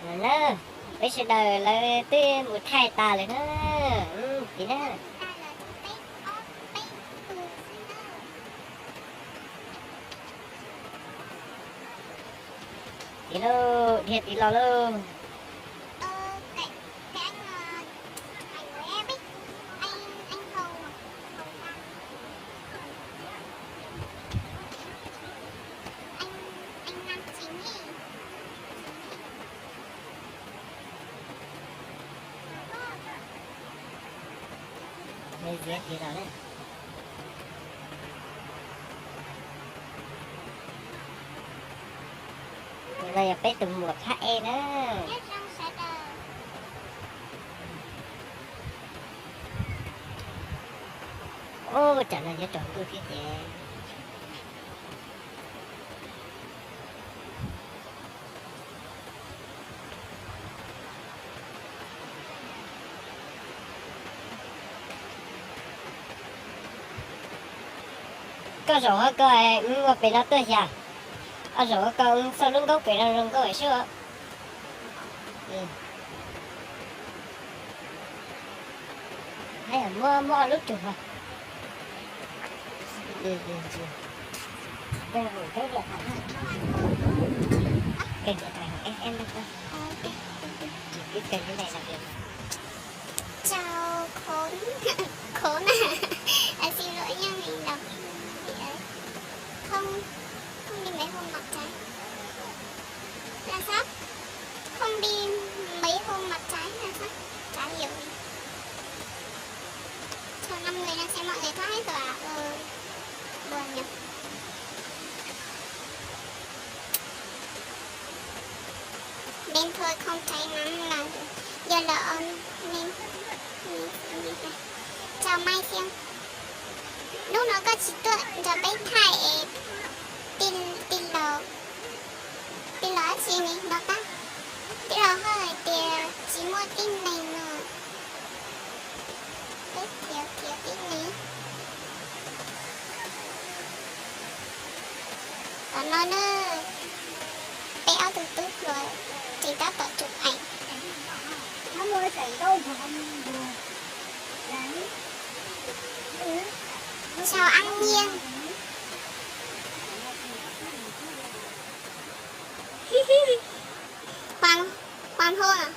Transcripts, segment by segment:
Na, peb sawv daws lawv twb mus thaij tas lawm na. Tiv na. Tiv lauj, dhia tiv los lauj. Tus no yog peb tus muam phab ej na. Ub, tsam no yuav tsaus ntuj thiab ces. Koj zaum hauv ko, wb ua pem no tuaj xyas. Koj zaum hauv ko, wb xauj lub nkauj pem no zoo nkauj xwb. Muab, muab ob lub rug. Chào khốn, khốn à? À, xin lỗi nha, mình đọc không, không đi mấy hôm mặt trái. Là sao? Không đi mấy hôm mặt trái là sao? Chả hiểu gì. Chào năm người đang xem mọi người thoát hết rồi à? Ờ, buồn nhỉ. Đêm thôi không cháy lắm là giờ lỡ ôm nên, nên, nên, nên, chào Mai Siêng. Hnub no koj tsis tuaj nrog peb thaij es tij, tij laug, tij laug dab tsi ne no tab, tij laug Hawj hais tias tsis muaj tib neeg no. Peb khiav khiav tib neeg. Qhov no na, peb ob tug tub hluas tseem tab tom chụp ảnh. Chào anh Nhiên. Hoàng, hoàng hôn à?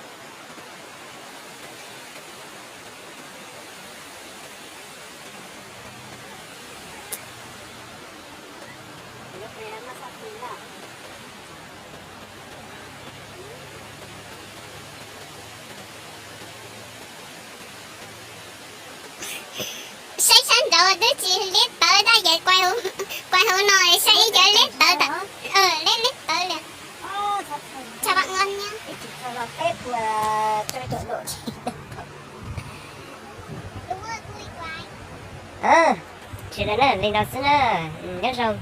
Saib sab nraud twb tsis liab tawv tab, ces quay hauv no saib ib co liab tawv tas, liab liab tawv li. Chào bạn Ngân nhé. Tsis li na, li no xwb na. Nyob zoo.